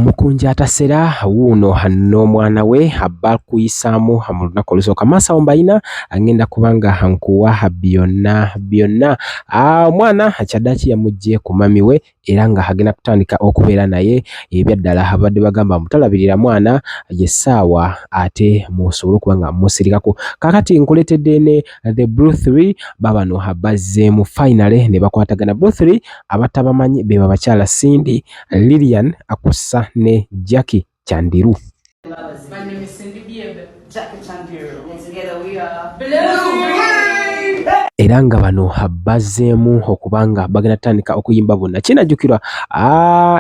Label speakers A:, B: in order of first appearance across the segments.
A: Omukunja atasera wuuno n'omwana we bakuyisaamu mu lunaku olusooka. Maaso awo mbayina ngenda kuba nga nkuwa byonna byonna. Omwana kyaddaaki yamuggye ku mami we era nga agenda kutandika okubeera naye. Ebyaddala abadde bagamba mbu talabirira mwana, ye ssaawa ate musobole okuba nga musirikako. Kaakati nkuleetedde ne The Blue 3. Baabano bazzeemu finally ne bakwatagana. Blue 3 abatabamanyi be babakyala Cindy, Lilian Akussa ne Jackie Chandiru.
B: My name is Cindy Biebe.
C: Jackie Chandiru.
D: And together we are
B: Blue.
A: Era nga bano bazzeemu okuba nga bagenda kutandika okuyimba bonna. Kinajjukirwa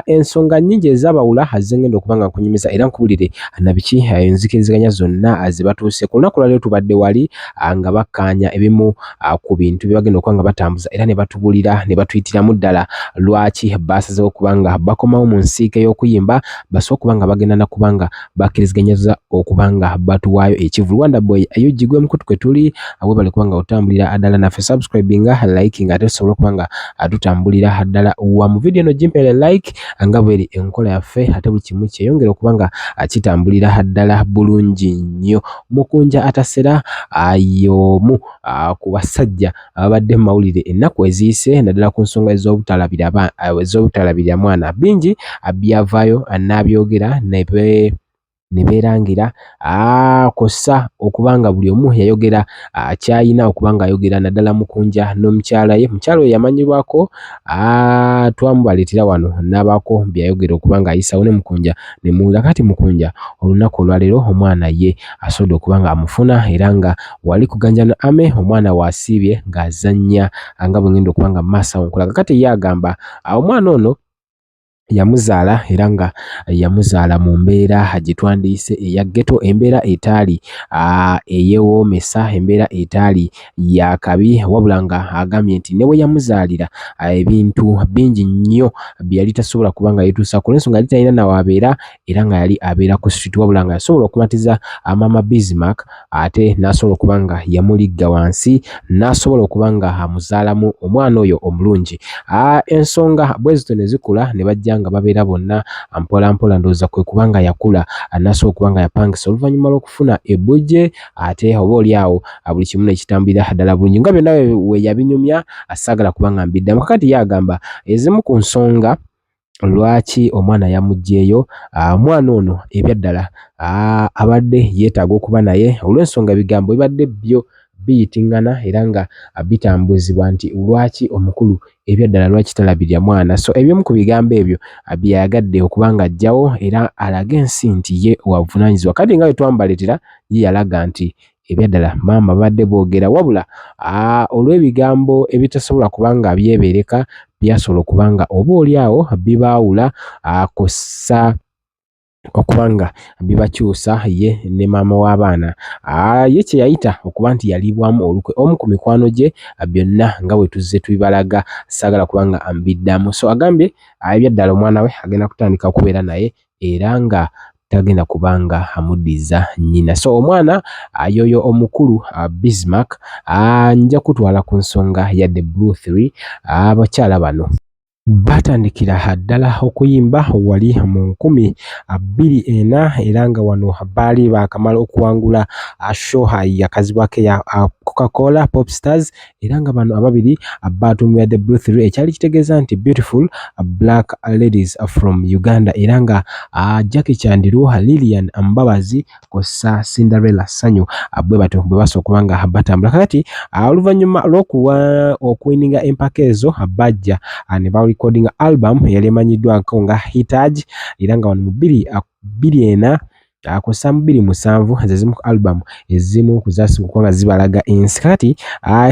A: ensonga nnyingi ezaabawula zengenda okuba nga nkunyumiza era nkubulire na biki enzikiriziganya zonna ze batuuse ku lunaku lwaleero. Tubadde wali nga bakkaanya ebimu ku bintu bye bagenda okuba nga batambuza era ne batubulira ne batuyitiramu ddala lwaki baasazeewo okuba nga bakomawo mu nsiike y'okuyimba, basobole okuba nga bagenda na kuba nga bakkiriziganyiza okuba nga batuwaayo ekivvulu. Wanda Boy UG gwe mukutu kwe tuli. Webale kuba nga otambulira ddala naffe, subscribinga, likinga, ate tusobole okuba nga tutambulira ddala wamu. Vidiyo eno gimpeere like nga bweri enkola yaffe, ate buli kimu kyeyongera okuba nga kitambulira ddala bulungi nnyo. Mukunja atasera y'omu ku basajja ababadde mu mawulire ennaku eziyise, naddala ku nsonga ez'obutalabirira mwana. Bingi byavaayo n'abyogera ne beerangira kw'ossa okuba nga buli omu yayogera ky'ayina okuba ng'ayogera, naddala Mukunja n'omukyala ye. Mukyala oyo yamanyibwako, twamubaleetera wano n'abaako by'ayogera okuba ng'ayisawo ne Mukunja ne muwulira. Kati Mukunja olunaku olwaleero omwana ye asobodde okuba ng'amufuna era nga wali ku Ganjano Army omwana w'asiibye ng'azannya nga bwe ngenda okuba nga mu maaso awo nkulaga. Kati ye agamba omwana ono yamuzaala era nga yamuzaala mu mbeera gye twandiyise eya ghetto, embeera etaali eyeewoomesa, embeera etaali ya kabi, wabula nga agambye nti ne we yamuzaalira ebintu bingi nnyo bye yali tasobola kuba nga yeetuusaako olw'ensonga yali talina na w'abeera era nga yali abeera ku street, wabula nga yasobola okumatiza maama Bismarck ate n'asobola okuba nga yamuligga wansi n'asobola okuba nga amuzaalamu omwana oyo omulungi. Ensonga bwe zityo ne zikula ne bajja nga babeera bonna mpola mpola, ndowooza kwe kuba nga yakula n'asobola okuba nga yapangisa oluvannyuma lw'okufuna ebbujje, ate oba oli awo buli kimu ne kitambulira ddala bulungi nga byonna we yabinyumya. Saagala kuba nga mbiddamu. Kakati ye agamba ezimu ku nsonga lwaki omwana yamuggyeeyo, omwana ono ebyaddala abadde yeetaaga okuba naye olw'ensonga ebigambo bibadde byo biyitiŋŋana era nga bitambuzibwa nti lwaki omukulu ebyaddala lwaki talabirira mwana. So ebimu ku bigambo ebyo bye yayagadde okuba ng'aggyawo era alage ensi nti ye wa buvunaanyizibwa. Kati nga bwe twamubaleetera, ye yalaga nti ebyaddala maama babadde boogera, wabula olw'ebigambo ebitasobola kuba nga byebeereka byasobola okuba nga oba oli awo bibaawula kw'ossa okuba nga bibakyusa ye ne maama w'abaana, ye kye yayita okuba nti yaliibwamu olukwe omu ku mikwano gye. Byonna nga bwe tuzze tubibalaga, saagala kuba nga mbiddamu. So agambye ebyaddala omwana we agenda kutandika okubeera naye era nga tagenda kuba nga amuddiza nnyina. So omwana y'oyo omukulu Bismarck. Nja kutwala ku nsonga ya The Blue 3. Abakyala bano baatandikira ddala okuyimba wali mu 2004 era nga wano baali baakamala okuwangula show yakazibwako eya Coca-Cola Pop Stars, era nga bano ababiri baatuumibwa The Blue 3, ekyali kitegeeza nti Beautiful Black Ladies from Uganda, era nga Jackie Chandiru, Lilian Mbabazi kw'ossa Cinderella Sanyu bwe batyo bwe basobola okuba nga batambula. Kakati oluvannyuma lw'okuwa okuwininga empaka ezo, bajja ne barecordinga album eyali emanyiddwako nga Heritage, era nga wano mu 2004 kw'ossa mu 2007 ze zimu ku album ezimu ku zaasinga okuba nga zibalaga ensi. Kakati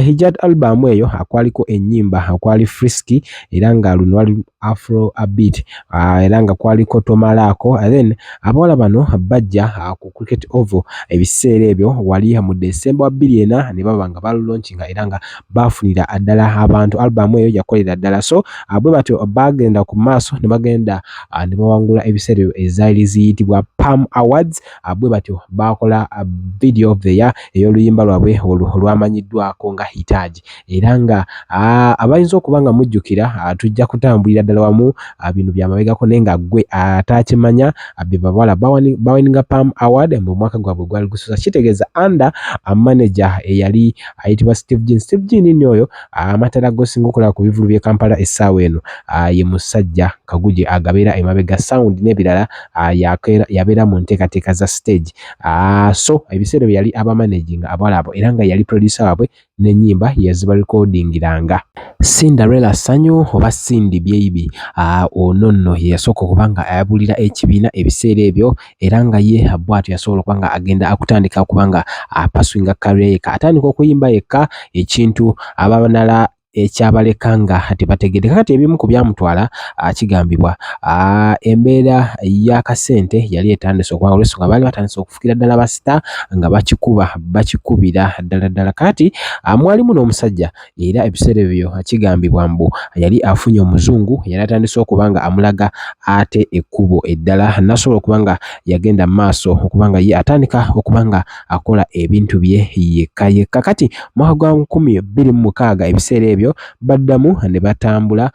A: Hijat album eyo kwaliko ennyimba, kwali Frisky, era nga luno lwali afro beat, era nga kwaliko Tomalaako. Then abawala bano bajja ku Cricket Oval ebiseera ebyo wali mu December wa 2004 ne baba nga balaunchinga era nga baafunira ddala abantu. Album eyo yakolera ddala. So bwe batyo bagenda ku maaso ne bagenda ne bawangula ebiseera ebyo ezaali ziyitibwa Pam Awards bwe batyo baakola Video of the Year ey'oluyimba lwabwe olwo olwamanyiddwako nga Hitaji. Era nga abayinza okuba nga mujjukira, tujja kutambulira ddala wamu bino bya mabegako, naye nga ggwe ataakimanya, be bawala bawininga Pam Award mu mwaka gwabwe gwali gusoose, kitegeeza under manager eyali ayitibwa Steve Jean. Steve Jean nno oyo amatala gosinga okulaba ku bivvulu by'e Kampala essaawa eno, ye musajja kaguje agabeera emabega sound n'ebirala, yabeera mu nteekateeka za stage. So ebiseera bye yali abamanaginga abawala abo, era nga yali producer waabwe n'ennyimba yazibarekodingiranga. Cinderella Sanyu oba Cindy Baby, ono nno ye yasooka okuba nga ayabulira ekibiina ebiseera ebyo, era nga ye bw'atyo yasobola okuba nga agenda akutandika okuba nga apursuinga career yekka, atandika okuyimba yekka, ekintu ababalala ekyabaleka nga tebategedde. Kakati ebimu ku byamutwala, kigambibwa embeera y'akasente yali etandise okuba, olw'ensonga baali batandise okufukira ddala ba star nga bakikuba bakikubira ddala ddala. Kati mwalimu n'omusajja, era ebiseera ebyo kigambibwa mbu yali afunye omuzungu, yali atandise okuba nga amulaga ate ekkubo eddala, n'asobola okuba nga yagenda mu maaso okuba nga ye atandika okuba nga akola ebintu bye yekka yekka. Kati mwaka gwa 2006, ebiseera ebyo baddamu ne batambula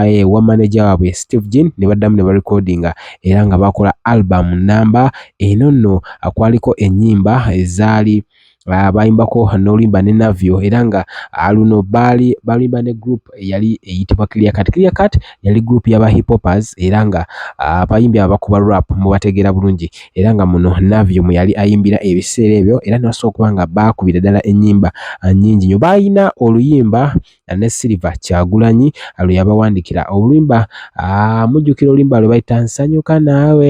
A: ewa manager waabwe Steve Jean, ne baddamu ne barekodinga, era nga bakola album namba. Eno nno kwaliko ennyimba ezaali bayimbako n'oluyimba ne Navio, era nga luno baali baluyimba ne group eyali eyitibwa Clear Cut. Clear Cut yali group y'aba hip hoppers, era nga abayimbi abakuba rap mubategeera bulungi, era nga muno Navio mwe yali ayimbira ebiseera ebyo, era ne basobola okuba nga baakubira ddala ennyimba nnyingi nnyo. Baalina oluyimba ne Silver Kyagulanyi lwe yabawandiikira oluyimba, mujjukira oluyimba lwe bayita Nsanyuka Naawe,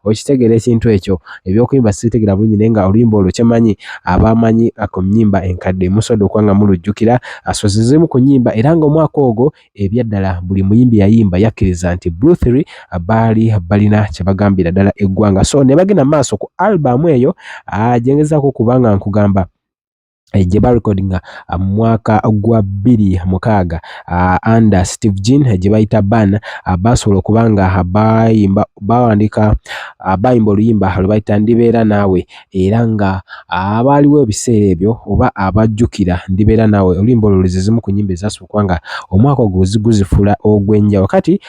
A: okitegeera ekintu ekyo? Ebyokuyimba sibitegeera bulungi, naye nga oluyimba olwo kyemanyi abamanyi ku nnyimba enkadde musobodde okuba nga mulujjukira. So ze zimu ku nnyimba, era nga omwaka ogwo ebyaddala buli muyimbi yayimba yakkiriza nti Blue 3 baali balina kye bagambira ddala eggwanga. So ne bagenda mu maaso ku album eyo gye ngezaako okuba nga nkugamba gye barekodinga mu mwaka gwa 2006 under Steve Jean, gye bayita Ban. Basobola okuba nga bayimba, bawandiika, bayimba oluyimba lwe bayita Ndibeera Naawe, era nga abaaliwo ebiseera ebyo oba abajjukira Ndibeera Naawe, oluyimba olwo ze zimu ku nnyimba ezaasobola okuba nga omwaka ogwo guzifuula ogw'enjawulo. Kati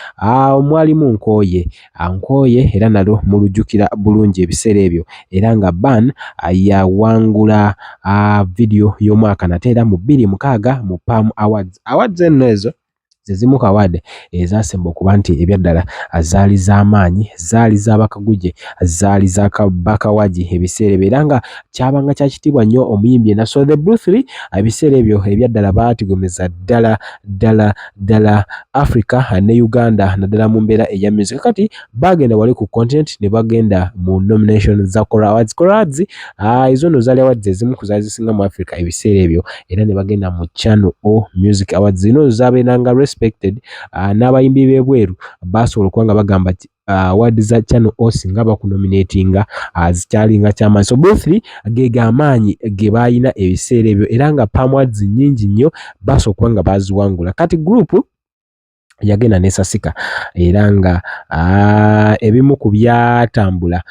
A: mwalimu Nkooye, Nkooye era nalwo mulujjukira bulungi ebiseera ebyo, era nga Ban yawangula video y'omwaka nate era mu 2006 mu Pam Awards. Awards enno ezo ze zimu ku award ezaasemba okuba nti ebyaddala zaali z'amaanyi, zaali za bakaguje, zaali za bakawagi ebiseera ebyo, era nga kyabanga kya kitiibwa nnyo omuyimbi yenna. So the Blue 3 ebiseera ebyo ebyaddala baatigomeza ddala ddala ddala Africa ne Uganda, naddala mu mbeera eya music. Kati baagenda wali ku continent ne bagenda mu nomination za Kora Awards. Kora Awards ezo nno zaali awards ezimu ku zaali zisinga mu Africa ebiseera ebyo, era ne bagenda mu Channel O Music Awards. Zino zabeeranga respected, n'abayimbi b'ebweru baasobola okuba nga bagamba nti award za Channel O singa bakunominatinga zikyalinga kyamaanyi. So Blue 3 ge g'amaanyi ge baalina ebiseera ebyo, era nga Pam Awards nnyingi nnyo basobola okuba nga baaziwangula. Kati group yagenda n'esasika, era nga ebimu ku byatambula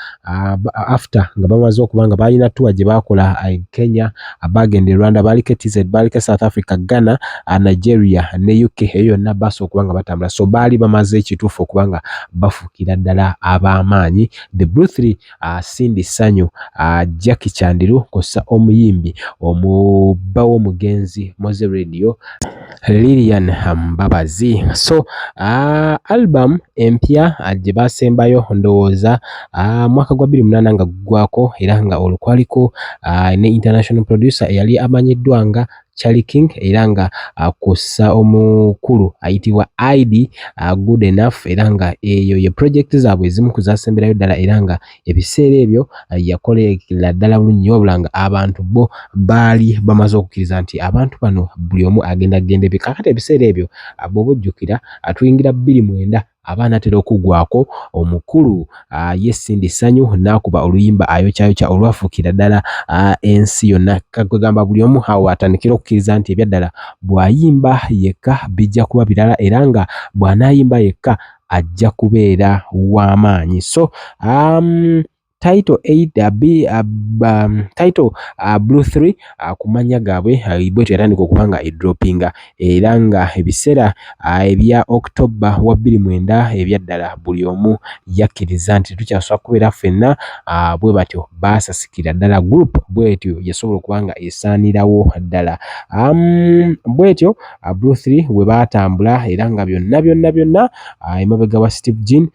A: after nga bamaze okuba nga balina tour gye baakola e Kenya, bagenda e Rwanda, baaliko e TZ, baaliko e South Africa, Ghana, Nigeria ne UK, eyo yonna basobola okuba nga batambula. So baali bamaze ekituufu okuba nga bafuukira ddala ab'amaanyi, the Blue 3, Cindy Sanyu, Jackie Chandiru kw'ossa omuyimbi omubba w'omugenzi Mowzey Radio, Lilian Mbabazi. So album empya gye baasembayo ndowooza mwaka gwa 2008 nga guggwako, era nga olwo kwaliko ne international producer eyali amanyiddwa nga Charlie King, era nga kw'ossa omukulu ayitibwa ID Good Enough, era nga eyo ye project zaabwe ezimu ku zaasemberayo ddala, era nga ebiseera ebyo yakolera ddala bulungi nnyo, wabula nga abantu bo baali bamaze okukkiriza nti abantu bano buli omu agenda kugenda ebye. Kaakati ebiseera ebyo bw'oba ojjukira tuyingira 2009, aba anaatera okuggwako, omukulu ye Cindy Sanyu n'akuba oluyimba Ayokyayokya olwafuukira ddala ensi yonna, kwegamba buli omu awo atandikira okukkiriza nti ebyaddala bw'ayimba yekka bijja kuba birala, era nga bw'anaayimba yekka Ajja kubeera w'amaanyi. So title 8 B title Blue 3 ku mannya gaabwe bwetyo yatandika okuba nga edropinga, era nga ebiseera ebya October wa 2009 ebyaddala buli omu yakkiriza nti tetukyasobola kubeera ffenna. Bwe batyo baasasikira ddala group bwetyo yasobola okuba nga esaanirawo ddala. Bwetyo Blue 3 bwe baatambula, era nga byonna byonna byonna emabega wa Steve Jean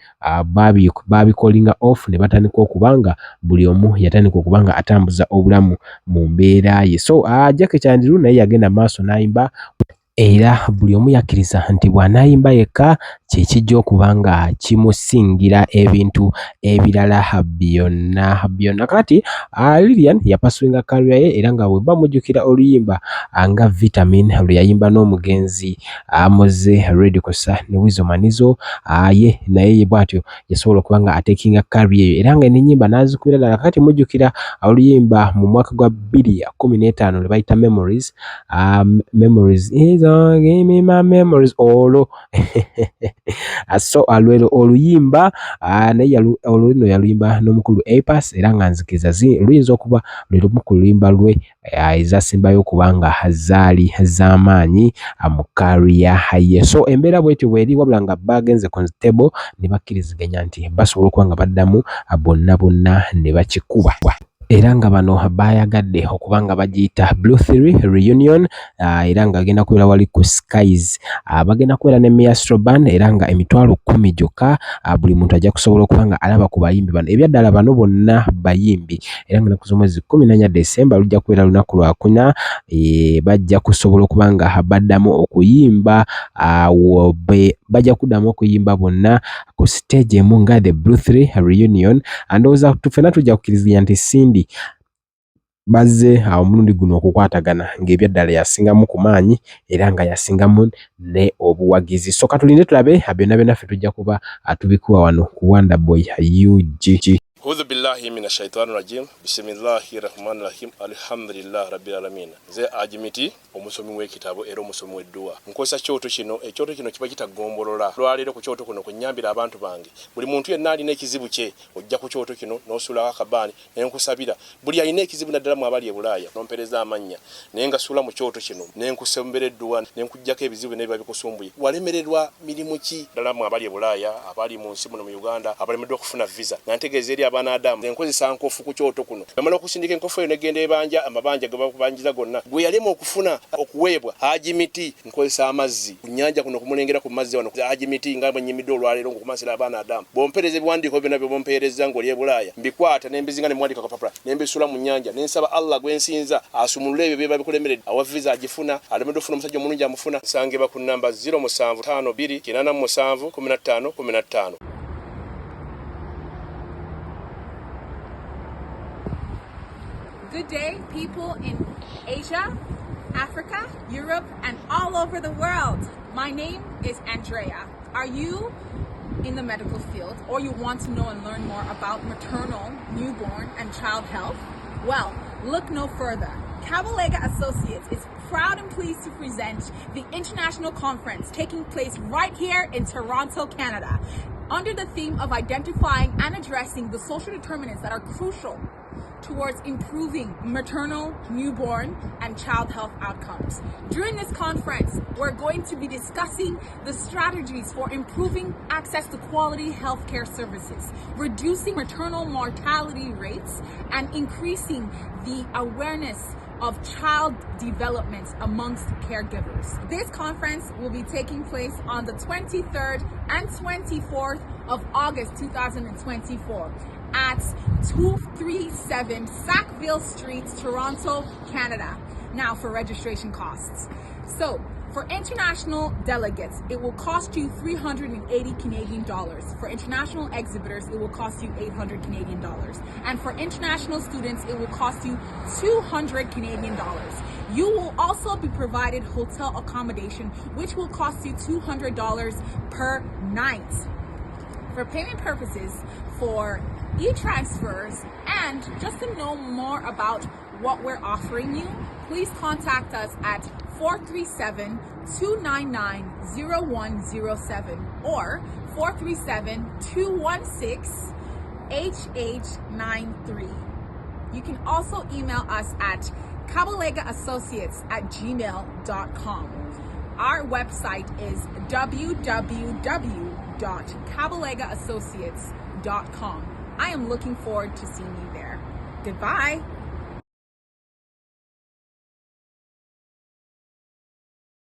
A: baabikolinga off ne batandika okuba nga buli omu yatandika okuba nga atambuza obulamu mu mbeera ye. So Jackie Chandiru naye yagenda maaso n'ayimba, era buli omu yakkiriza nti bw'anaayimba yekka kye kijja okuba nga kimusingira ebintu ebirala byonna byonna. Kakati Lilian yapursuinga career ye, era nga bwe mba mujjukira oluyimba nga Vitamin lwe yayimba n'omugenzi Mowzey Radio Kosa ne Weasel Manizo, ye naye ye bw'atyo yasobola okuba nga atekinga career eyo, era nga n'ennyimba n'azikubira ddala. Kakati mujjukira oluyimba mu mwaka gwa 2015 lwe bayita Memories, Memories is give me my memories olwo. So lwero oluyimba naye olwo nno yaluyimba n'omukulu A Pass, era nga nzikiriza luyinza okuba lwe lumu ku luyimba lwe ezasembayo okuba nga zaali z'amaanyi mu career ye. So embeera bwetyo bweri, wabula nga bagenze ku table ne bakkiriziganya nti basobola okuba nga baddamu bonna bonna ne bakikuba, era nga bano bayagadde okuba nga bagiyita Blue 3 Reunion, era nga agenda kubeera wali ku Skies. Bagenda kubeera ne Maestro Band, era nga 100,000 gyokka buli muntu ajja kusobola okuba nga alaba ku bayimbi bano. Ebyaddala bano bonna bayimbi, era nga ennaku z'omwezi 14 December lujja kubeera lunaku lwakuna, bajja kusobola okuba nga baddamu okuyimba, bajja kuddamu okuyimba bonna ku stage emu nga the Blue 3 Reunion. Ndowooza ffenna tujja kukkiriziganya nti Cindy bazze omulundi guno okukwatagana ng'ebyaddala yasingamu ku maanyi era nga yasingamu ne obuwagizi. So katulinde tulabe byonna byonna, ffe tujja kuba tubikuba wano ku Wonder Boy UG.
C: Audhu billahi mina shaitani rajim, bisimillahi rahmani rahim, alhamdulillah rabbil alamin. Nze Ajimiti, omusomi w'ekitabo era omusomi w'edduwa. Nkozesa kyoto kino. Ekyoto kino kiba kitagombolola. Lwaleero ku kyoto kuno kunyambira abantu bange. Buli muntu yenna alina ekizibu kye, ojja ku kyoto kino n'osuulako akabaani nenkusabira. Buli alina ekizibu, naddala mu abali e Bulaaya, nompereza amannya naye nga suula mu kyoto kino nenkusembera edduwa nenkuggyako ebizibu byonna ebiba bikusumbuye. Walemererwa mirimu ki? Ddala mu abali e Bulaaya, abali mu nsi muno mu Uganda, abalemeddwa okufuna visa, nga ntegeeza eri abaana Adamu, nkozesa nkofu ku kyoto kuno. Bamala okusindika enkofu eyo negenda ebanja amabanja ge bakubanjiza gonna gwe yalema okufuna okuweebwa. Haji Miti, nkozesa amazzi ku nnyanja kuno kumulengera ku mazzi wano. Haji Miti, nga bwe nnyimidde olwaleero ng'okumansira abaana Adamu, bw'ompeereza ebiwandiiko byonna by'ompeerezza ng'oli e Bulaaya, mbikwata ne mbizinga ne mmuwandiika kapapula ne mbisuula mu nnyanja ne nsaba Allah gwe nsinza asumulule ebyo biba bikulemeredde. Awa visa agifuna, alemeddwa okufuna omusajja omulungi amufuna. Nsangibwa ku nnamba 0752 87 15 15.
B: Good day, people in Asia, Africa, Europe, and all over the world. My name is Andrea. Are you in the medical field or you want to know and learn more about maternal, newborn, and child health? Well, look no further. Kabalega Associates is proud and pleased to present the International Conference taking place right here in Toronto, Canada, under the theme of identifying and addressing the social determinants that are crucial towards improving maternal, newborn, and child health outcomes. During this conference, we're going to be discussing the strategies for improving access to quality healthcare services, reducing maternal mortality rates, and increasing the awareness of child development amongst caregivers. This conference will be taking place on the 23rd and 24th of August 2024 at 237 Sackville Street, Toronto, Canada. Now for registration costs. So for international delegates, it will cost you 380 Canadian dollars. For international exhibitors, it will cost you 800 Canadian dollars. And for international students, it will cost you 200 Canadian dollars. You will also be provided hotel accommodation, which will cost you $200 per night. For payment purposes, for e-transfers, and just to know more about what we're offering you, please contact us at 437-299-0107 or 437 216 8893. You can also email us at kabalegaassociates@gmail.com. Our website is www.kabalegaassociates.com. I am looking forward to seeing you there. Goodbye.